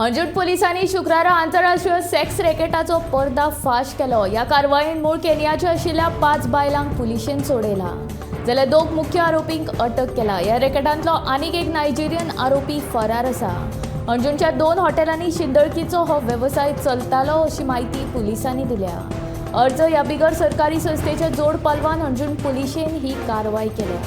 अंजूण पोलिसांनी शुक्रारा आंतरराष्ट्रीय सेक्स रॅकेटाचो पर्दाफाश केलो. ह्या कारवायेन मूळ केनियाचे आशिल्ल्या 5 बायलांक पुलिशेन सोडयला, जाल्यार 2 मुख्य आरोपींक अटक केला. ह्या रॅकेटांतलो आनीक एक नायजेरियन आरोपी फरार आसा. अंजूणच्या 2 हॉटेलांनी शिंदळकीचो हो वेवसाय चलतालो अशी म्हायती पुलिसांनी दिल्या. अर्ज ह्या बिगर सरकारी संस्थेच्या जोड पालवान अंजूण पुलिशेन ही कारवाय केल्या.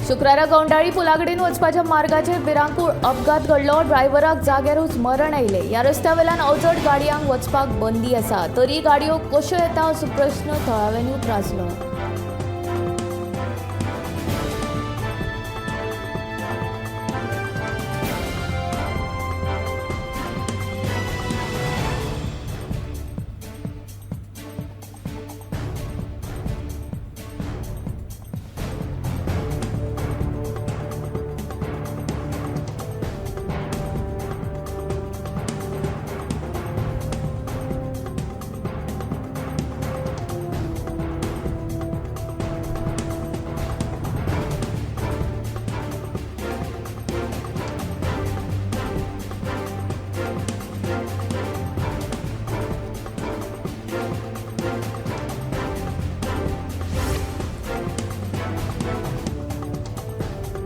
शुक्रारा गौंडाळी पुलाकडेन वचपाच्या मार्गाचेर भिरांकूळ अपघात घडलो. ड्रायव्हराक जाग्यारूच मरण आयलें. ह्या रस्त्या वेल्यान अवजड गाडयांक वचपाक बंदी आसा, तरी गाडयो कश्यो येता असो प्रश्न थळाव्यांनी उप्रासलो.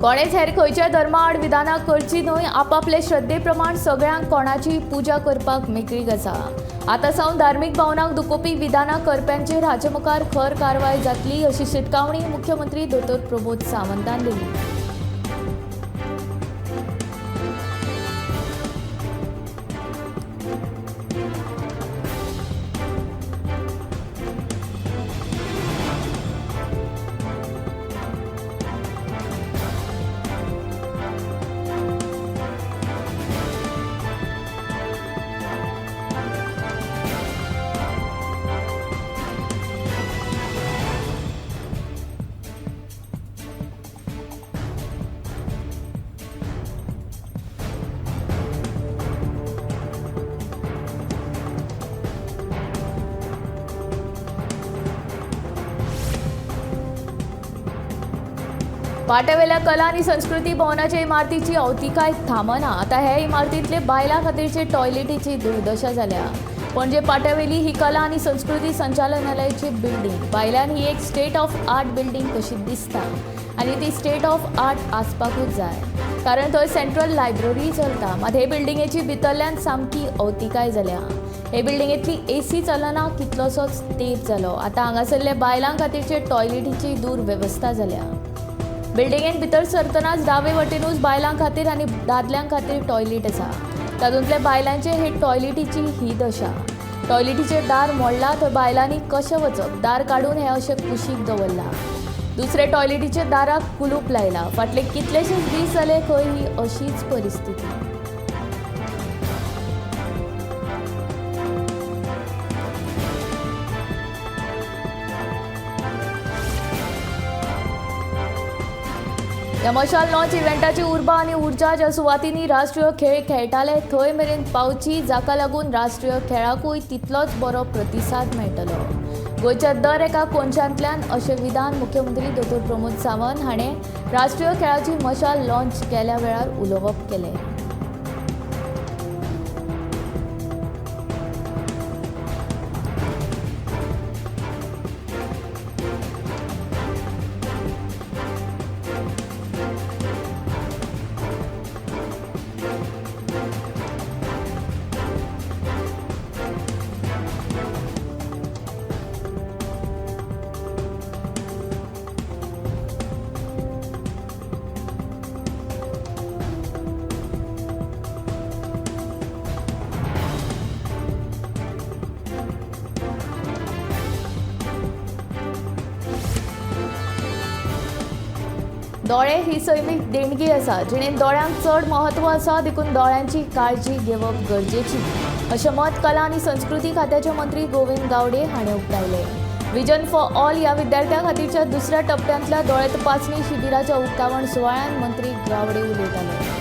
कोणेच हेर खंयच्या धर्मा आड विधानां करची न्हय. आपापले श्रद्धे प्रमाण सगळ्यांक कोणाची पुजा करपाक मेकळीक आसा. आतां सावन धार्मीक भावनांक दुखोवपी विधानां करप्यांचेर हाचे मुखार खर कारवाय जातली अशी शिटकावणी मुख्यमंत्री दोतोर प्रमोद सावंतान दिली. पाट्यावेल्या कला आनी संस्कृती भवनाच्या इमारतीची अवतिकाय थांबना. आतां हे इमारतींतले बायलां खातीरचे टॉयलेटीची दुर्दशा जाल्या. पणजे पाट्यावेली ही कला आनी संस्कृती संचालनालयाची बिल्डींग भायल्यान ही एक स्टेट ऑफ आर्ट बिल्डींग कशी दिसता आनी ती स्टेट ऑफ आर्ट आसपाकूच जाय, कारण थंय सेंट्रल लायब्ररी चलता. मात हे बिल्डिंगेची भितरल्यान सामकी अवतिकाय जाल्या. हे बिल्डिंगेंतली एसी चलना कितलोसोच तेंप जालो. आतां हांगासरले बायलां खातीरचे टॉयलेटीची दुर्वेवस्था जाल्या. बिल्डिंगेंत भितर सरतनाच दावे वटेनूच बायलां खातीर आनी दादल्यां खातीर टॉयलेट आसा. तातूंतले बायलांचे हे टॉयलेटीची ही दशा. टॉयलेटीचें दार मोडलां थंय बायलांनी कशें वचप, दार काडून हें अशें कुशीक दवरलां. दुसरे टॉयलेटीच्या दाराक कुलूप लायला. फाटले कितलेशेच दीस जाले खंय ही अशीच परिस्थिती. ह्या मशाल लॉन्च इव्हेंटाची उर्बा आनी उर्जा ज्या सुवातींनी राष्ट्रीय खेळ खेळटाले थंय मेरेन पावची, जाका लागून राष्ट्रीय खेळाकूय तितलोच बरो प्रतिसाद मेळटलो. गोंयच्या दर एका कोनशांतल्यान अशें विधान मुख्यमंत्री दोतोर प्रमोद सावंत हाणें राष्ट्रीय खेळाची मशाल लॉन्च केल्या वेळार उलोवप केलें. दोळे ही सैमीक देणगी आसा, जिणेंत दोळ्यांक चड म्हत्व आसा, देखून दोळ्यांची काळजी घेवप गरजेची अशें मत कला आनी संस्कृती खात्याचे मंत्री गोविंद गावडे हांणी उक्तायलें. विजन फॉर ऑल ह्या विद्यार्थ्यां खातीरच्या दुसऱ्या टप्प्यांतल्या दोळे तपासणी शिबिराच्या उक्तावण सुवाळ्यांत मंत्री गावडे उलयताले.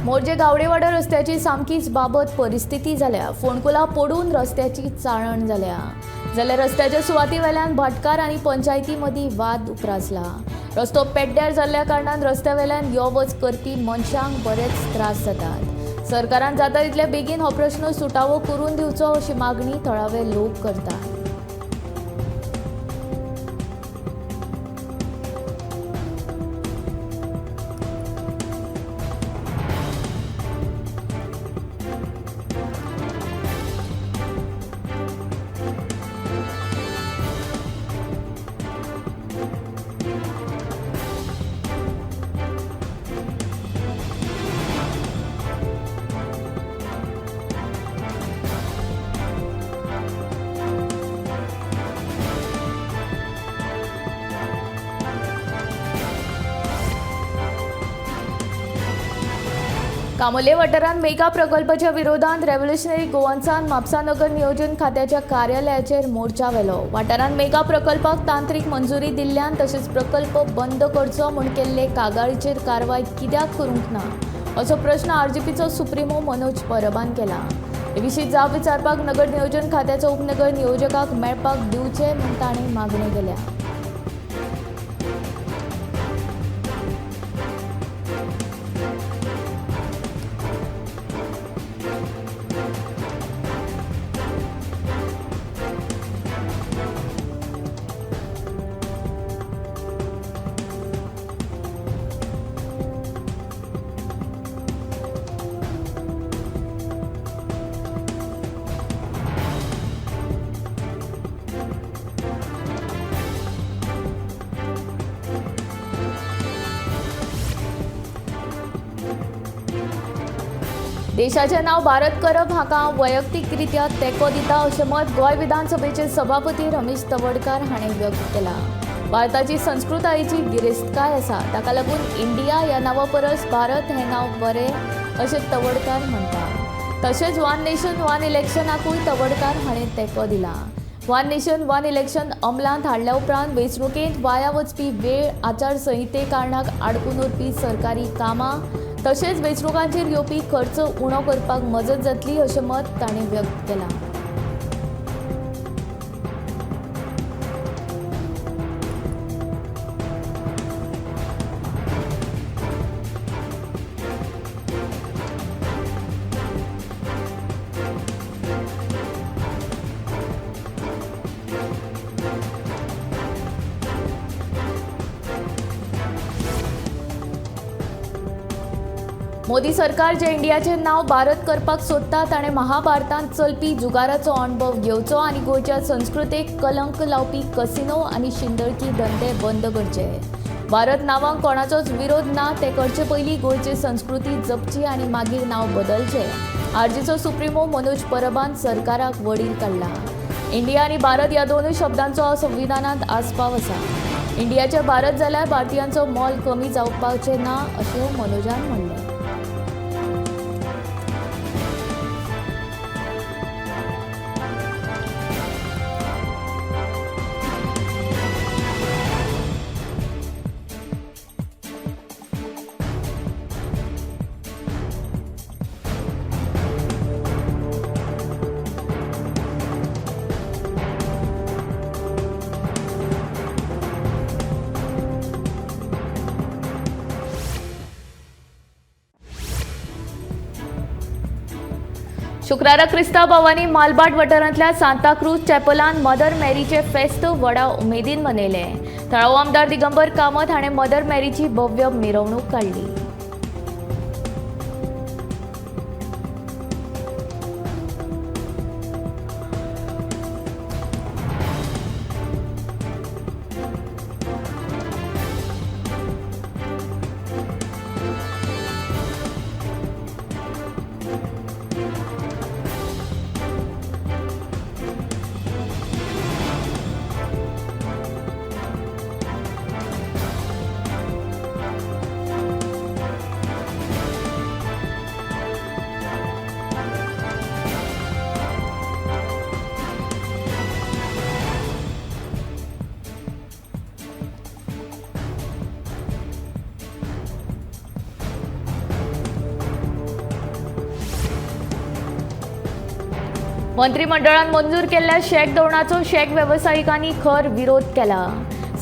मोरजे गावडेवाडा रस्त्याची सामकीच बाबत परिस्थिती जाल्या. फोंडकुलां पडून रस्त्याची चाळण जाल्या. जाल्यार रस्त्याच्या सुवाती वेल्यान भाटकार आनी पंचायती मदीं वाद उप्रासला. रस्तो पेड्ड्यार जाल्ल्या कारणान रस्त्या वेल्यान यो वच करपी मनशांक बरेच त्रास जातात. सरकारान जाता तितले बेगीन हो प्रश्न सुटावो करून दिवचो अशी मागणी थळावे लोक करतात. कामोले वाठारांत मेगा प्रकल्पाच्या विरोधात रेव्होल्युशनरी गोवन्सान म्हापसा नगर नियोजन खात्याच्या कार्यालयाचेर मोर्चा व्हेलो. वाठारांत मेगा प्रकल्पाक तांत्रीक मंजुरी दिल्ल्यान तशेंच प्रकल्प बंद करचो म्हूण केल्ले कागाळीचेर कारवाय कित्याक करूंक ना असो प्रश्न आरजीपीचो सुप्रिमो मनोज परबान केला. हे विशीं जाप विचारपाक नगर नियोजन खात्याचो उपनगर नियोजकाक मेळपाक दिवचे म्हूण तांणी मागणी केल्या. देशाचें नांव भारत करप हाका हांव वैयक्तीकरित्या तेंको दिता अशें मत गोंय विधानसभेचे सभापती रमेश तवडकार हांणी व्यक्त केलां. भारताची संस्कृतायेची गिरेस्तकाय आसा, ताका लागून इंडिया ह्या नांवा परस भारत हें नांव बरें अशें तवडकार म्हणटा. तशेंच वन नेशन वन इलेक्शनाकूय तवडकार हांणी तेंको दिला. वन नेशन वन इलेक्शन अंमलांत हाडल्या उपरांत वेंचणुकेंत वाया वचपी वेळ, आचारसंहिते कारणाक आडकून उरपी सरकारी कामां तशेंच वेंचणुकांचेर येवपी खर्च उणो करपाक मजत जातली अशें मत तांणी व्यक्त केलां. मोदी सरकार जे इंडियाचें नांव भारत करपाक सोदता ताणें महाभारतांत चलपी जुगाराचो अणभव घेवचो आनी गोंयच्या संस्कृतेक कलंक लावपी कसिनो आनी शिंदळकी धंदे बंद करचे. भारत नांवांक कोणाचोच विरोध ना, ते करचे पयलीं गोंयची संस्कृती जपची आनी मागीर नांव बदलचें. आरजीचो सुप्रिमो मनोज परबान सरकाराक वडील काडला. इंडिया आनी भारत ह्या दोनूय शब्दांचो संविधानांत आस्पाव आसा. इंडियाचें भारत जाल्यार भारतीयांचो मोल कमी जावपाचें ना अशें मनोजान म्हणलें. शुक्रारा क्रिस्तांव भावांनी मालभाट वाठारांतल्या सांताक्रूज चॅपलान मदर मेरीचे फेस्त व्हडा उमेदीन मनयले. थळावो आमदार दिगंबर कामत हाणें मदर मेरीची भव्य मिरवणूक काडली. मंत्रिमंडळान मंजूर केल्ल्या शॅक धोरणाचो शॅक वेवसायिकांनी खर विरोध केला.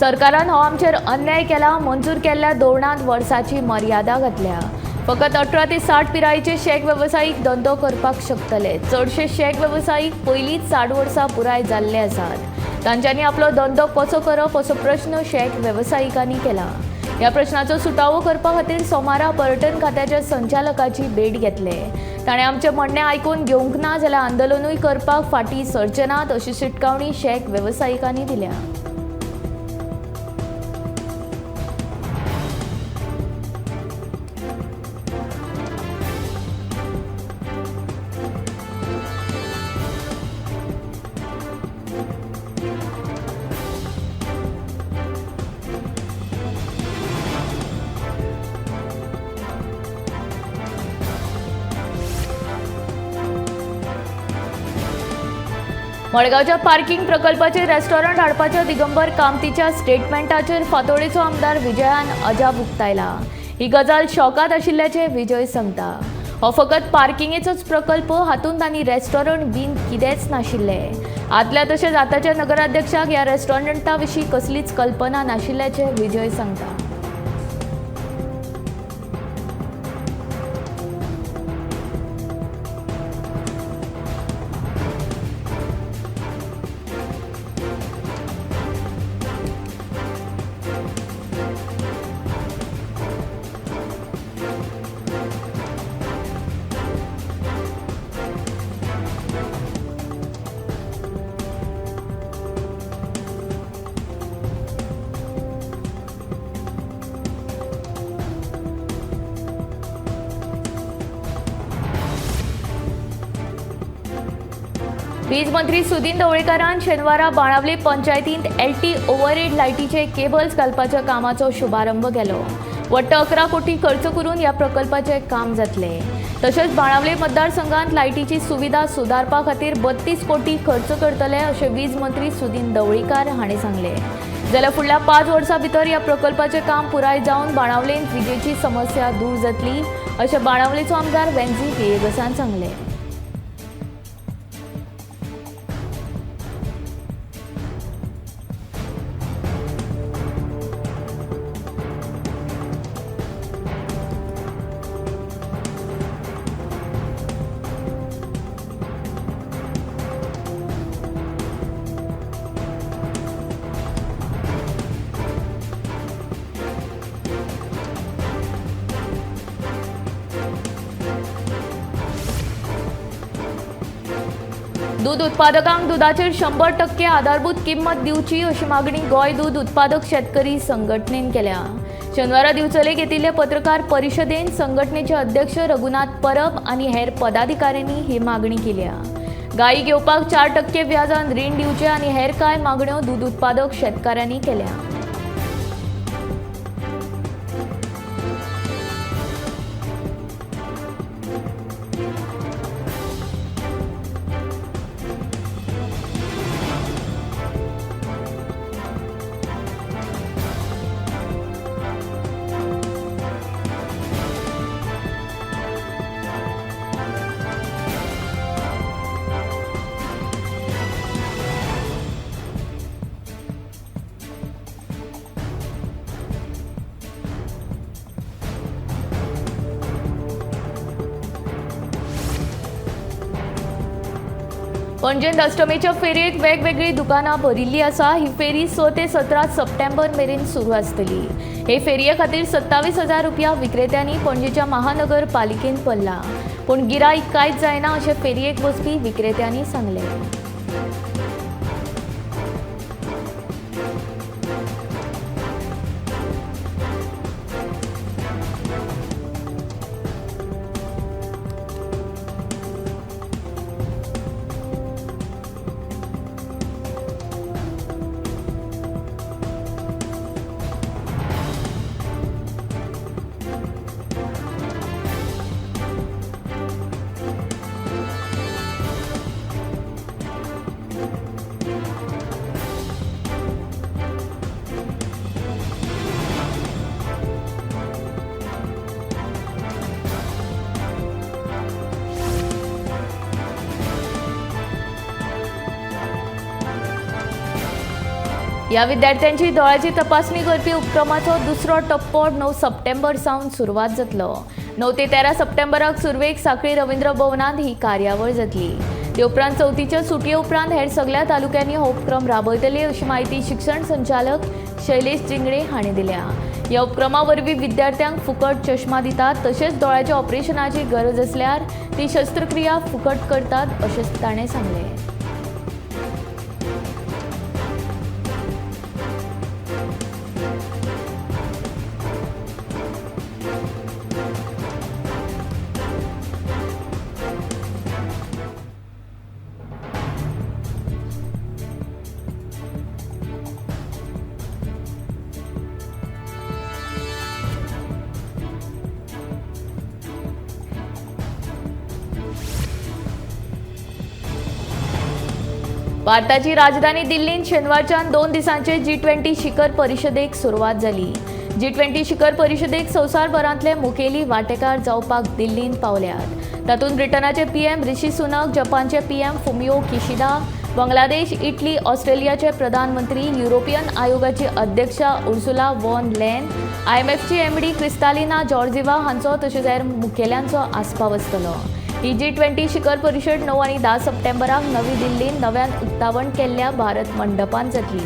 सरकारान हो आमचेर अन्याय केला. मंजूर केल्ल्या धोरणांत वर्साची मर्यादा घातल्या. फकत 18 ते 60 पिरायेचे शॅक वेवसायीक धंदो करपाक शकतले. चडशे शॅक वेवसायीक पयलींच 60 वर्सां पुराय जाल्ले आसात. तांच्यांनी आपलो धंदो कसो करप असो प्रश्न शॅक वेवसायिकांनी केला. ह्या प्रश्नाचो सुटावो करपा खातीर सोमारा पर्यटन खात्याच्या संचालकाची भेट घेतले. ताणें आमचें म्हणणें आयकून घेवंक ना जाल्यार आंदोलनूय करपाक फाटीं सरचे नात अशी शिटकावणी शॅक वेवसायिकांनी दिल्या. मडगांवच्या पार्किंग प्रकल्पाचेर रेस्टॉरंट हाडपाच्या दिगंबर कामतीच्या स्टेटमेंटाचेर फातोडेचो आमदार विजयान अजाप उक्तायला. ही गजाल शॉकात आशिल्ल्याचें विजय सांगता. हो फकत पार्किंगेचोच प्रकल्प, हातूंत तांणी रेस्टॉरंट बीन कितेंच नाशिल्लें. आदल्या तशेंच आतांच्या नगराध्यक्षाक ह्या रेस्टॉरंटा विशीं कसलीच कल्पना नाशिल्ल्याचें विजय सांगता. वीज मंत्री सुदिन ढवळीकारान शेनवारा बाणावली पंचायतींत एलटी ओव्हरहेड लायटीचे केबल्स घालपाच्या कामाचो शुभारंभ केलो. वट्ट 11 कोटी खर्च करून ह्या प्रकल्पाचें काम जातलें. तशेंच बाणावली मतदारसंघात लायटीची सुविधा सुदारपा खातीर 32 कोटी खर्च करतले अशें वीज मंत्री सुदिन ढवळीकार हांणी सांगलें. जाल्यार फुडल्या 5 वर्सां भितर ह्या प्रकल्पाचें काम पुराय जावन बाणावलेंत विजेची समस्या दूर जातली अशें बाणावलेचो आमदार वेन्झी व्हिएगसान सांगलें. दूध उत्पादकांक दुदाचेर 100% आधारभूत किंमत दिवची अशी मागणी गोंय दूध उत्पादक शेतकरी संघटनेन केल्या. शेनवारा दिवचले घेतिल्ले पत्रकार परिशदेन संघटनेचे अध्यक्ष रघुनाथ परब आनी हेर पदाधिकाऱ्यांनी ही मागणी केल्या. गायी घेवपाक 4% व्याजान रीण दिवचे आनी हेर कांय मागण्यो दूध उत्पादक शेतकारांनी केल्या. पणजेंत अष्टमेच्या फेरयेक वेगवेगळी दुकानां भरिल्ली आसा. ही फेरी 6 ते 17 सप्टेंबर मेरेन सुरू आसतली. हे फेरये खातीर 27,000 रुपया विक्रेत्यांनी पणजेच्या महानगरपालिकेन पडला, पूण गिरायक कांयच जायना अशें फेरयेक वचपी विक्रेत्यांनी सांगलें. ह्या विद्यार्थ्यांची दोळ्याची तपासणी करपी उपक्रमाचो दुसरो टप्पो 9 सप्टेंबर सावन सुरवात जातलो. 9 ते 13 सप्टेंबराक सुरवेक सांखळी रवींद्र भवनांत ही कार्यावळ जातली. ते उपरांत चवथीच्या सुटये उपरांत हेर सगळ्या तालुक्यांनी हो उपक्रम राबयतले अशी माहिती शिक्षण संचालक शैलेश जिंगडे हांणी दिल्या. ह्या उपक्रमा वरवीं विद्यार्थ्यांक फुकट चश्मा दितात, तशेंच दोळ्याच्या ऑपरेशनाची गरज आसल्यार ती शस्त्रक्रिया फुकट करतात अशें ताणें सांगलें. भारताची राजधानी दिल्लींत शेनवारच्यान 2 दिसांचे G20 शिखर परिशदेक सुरवात जाली. G20 शिखर परिशदेक संवसारभरांतले मुखेली वांटेकार जावपाक दिल्लींत पावल्यात. तातूंत ब्रिटनाचे PM ऋषी सुनक, जपानचे PM Fumio Kishida, Bangladesh, Italy, ऑस्ट्रेलियाचे प्रधानमंत्री, युरोपियन आयोगाची अध्यक्षा उर्सुला वॉन लेन, IMFची MD Kristalina Georgieva हांचो तशेंच हेर मुखेल्यांचो आस्पाव आसतलो. ही G20 शिखर परिशद 9 आनी 10 सप्टेंबराक नवी दिल्लींत नव्यान उक्तावण केल्ल्या भारत मंडपांत जातली.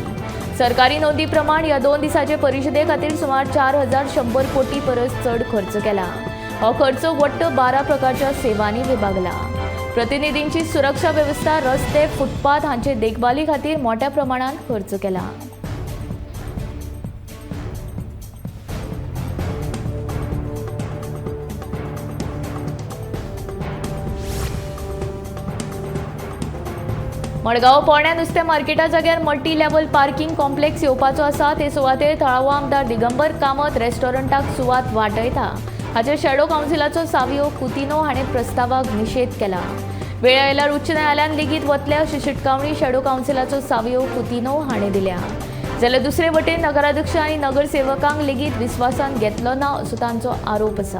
सरकारी नोंदी प्रमाण ह्या 2 दिसांचे परिशदे खातीर सुमार 4100 कोटी परस चड खर्च केला. हो खर्च वट्ट 12 प्रकारच्या सेवांनी विभागला. प्रतिनिधींची सुरक्षा वेवस्था, रस्ते, फुटपाथ हांचे देखभाली खातीर मोठ्या प्रमाणात खर्च केला. मडगांव पोरण्या नुस्तें मार्केटा जाग्यार मल्टी लेवल पार्किंग कॉम्प्लेक्स येवपाचो आसा. ते सुवातेर थळावो आमदार दिगंबर कामत रेस्टॉरंटाक सुवात वाटयता. हाचेर शॅडो कावन्सिलाचो सावियो कुतिनो हाणें प्रस्तावाक निशेध केला. वेळ आयल्यार उच्च न्यायालयान लेगीत वतले अशी शिटकावणी शॅडो कावन्सिलाचो सावियो कुतिनो हाणें दिल्या. जाल्यार दुसरे वटेन नगराध्यक्ष आनी नगरसेवकांक लेगीत विस्वासान घेतलो ना असो तांचो आरोप आसा.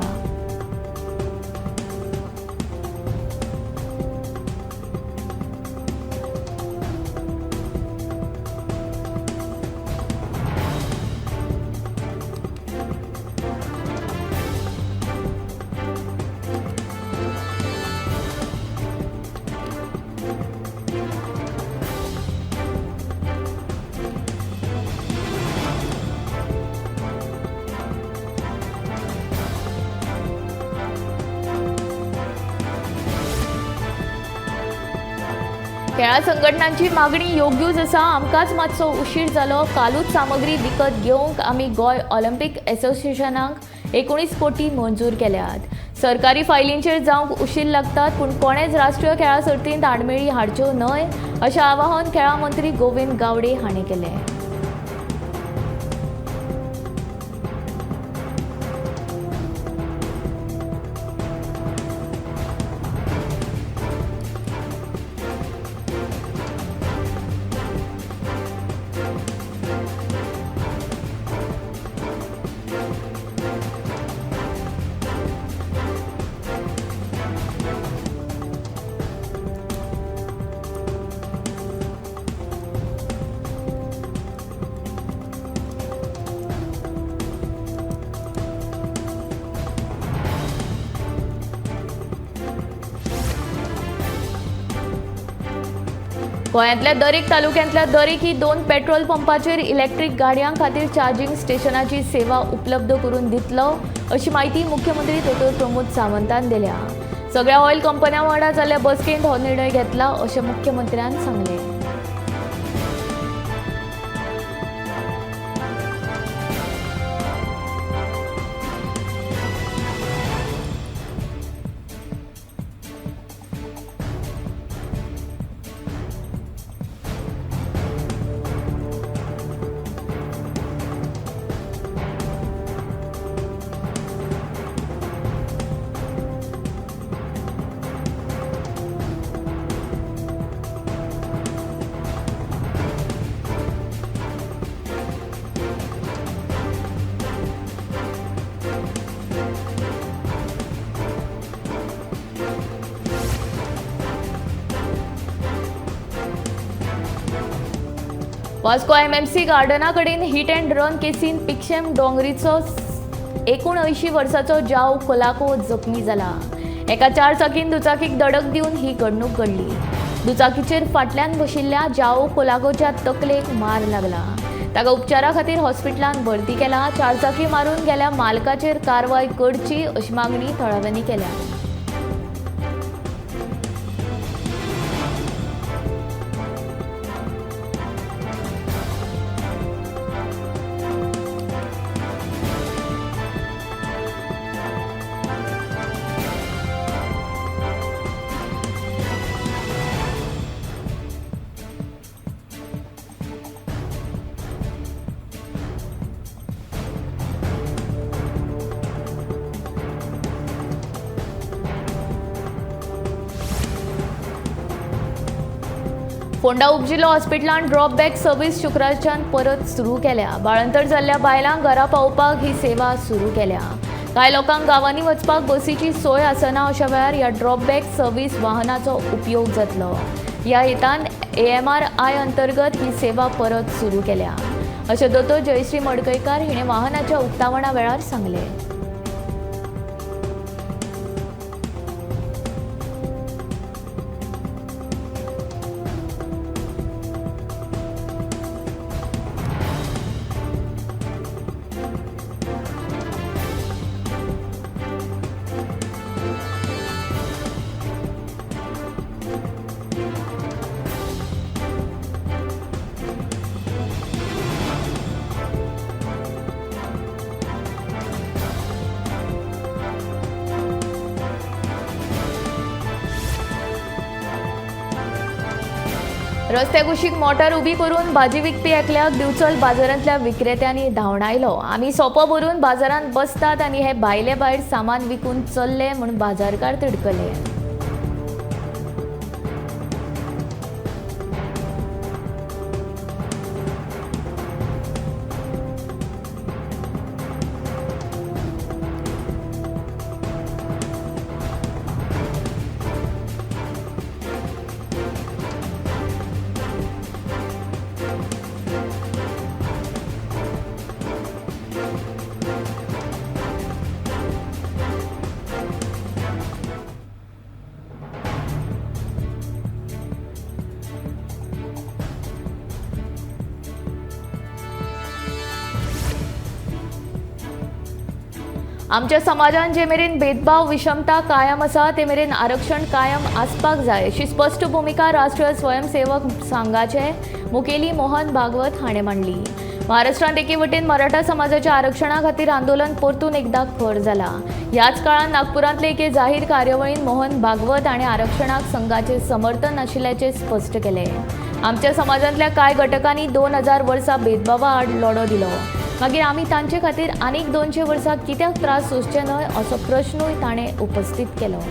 खेळां संघटनांची मागणी योग्यूच आसा. आमकांच मातसो उशीर जालो. कालूच सामग्री विकत घेवंक आमी गोंय ऑलिम्पीक एसोसिएशनाक 19 कोटी मंजूर केल्यात. सरकारी फायलींचेर जावंक उशीर लागतात, पूण कोणेच राष्ट्रीय खेळां सर्तींत आडमेळी हाडच्यो न्हय अशें आवाहन खेळां मंत्री गोविंद गावडे हांणी केलें. गोंयांतल्या दरेक तालुक्यांतल्या दरेकी 2 पेट्रोल पंपाचेर इलेक्ट्रीक गाडयां खातीर चार्जिंग स्टेशनाची सेवा उपलब्ध करून दितलो अशी म्हायती मुख्यमंत्री दोतोर प्रमोद सावंतान दिल्या. सगळ्या ऑयल कंपन्यां वांगडा जाल्ल्या बसकेंत हो निर्णय घेतला अशें मुख्यमंत्र्यान सांगलें. वास्को एमएमसी गार्डना कडेन हिट अँड रन केसीन पिक्षेम डोंगरीचो 79 वर्साचो जाव कोलाको जखमी जाला. एका 4 चाकीन दुचाकीक धडक दिवन ही घडणूक घडली. दुचाकीचेर फाटल्यान बशिल्ल्या जाओ कोलाकोच्या तकलेक मार लागला. ताका उपचारा खातीर हॉस्पिटलांत भरती केला. 4 चाकी मारून गेल्या मालकाचेर कारवाय करची अशी मागणी थळाव्यांनी केल्या. फोंडा उपजिल्लो हॉस्पिटलांत ड्रॉप बॅग सर्वीस शुक्रारच्यान परत सुरू केल्या. बाळंतर जाल्ल्या बायलांक घरा पावोवपाक ही सेवा सुरू केल्या. कांय लोकांक गांवांनी वचपाक बसीची सोय आसना अशा वेळार ह्या ड्रॉप बॅग सर्वीस वाहनाचो उपयोग जातलो. ह्या हेतान AMRI अंतर्गत ही सेवा परत सुरू केल्या अशें दोतोर जयश्री मडकयकार हिणें वाहनाच्या उक्तावणा वेळार सांगलें. रस्त्या कुशीक मोटार उबी करून भाजी विकपी एकल्याक दिवचल बाजारांतल्या विक्रेत्यांनी धांवडायलो. आमी सोपो भरून बाजारांत बसतात आनी हे भायले भायर सामान विकून चल्ले म्हूण बाजारकार तिडकले. आमच्या समाजान जे मेरेन भेदभाव विषमता कायम आसा ते मेरेन आरक्षण कायम आसपाक जाय अशी स्पश्ट भुमिका राष्ट्रीय स्वयंसेवक संघाचे मुखेली मोहन भागवत हाणें मांडली. महाराष्ट्रांत एके वटेन मराठा समाजाच्या आरक्षणा खातीर आंदोलन परतून एकदा खर जाला. ह्याच काळात नागपुरांतले एके जाहीर कार्यावळीन मोहन भागवत हाणें आरक्षणाक संघाचे समर्थन आशिल्ल्याचें स्पश्ट केलें. आमच्या समाजांतल्या कांय घटकांनी 2000 वर्सां भेदभावा आड लढो दिलो, मागीर आमी तांचे खातीर आनीक 200 वर्सां कित्याक त्रास सोंसचे न्हय असो प्रश्नूय ताणें उपस्थित केलो.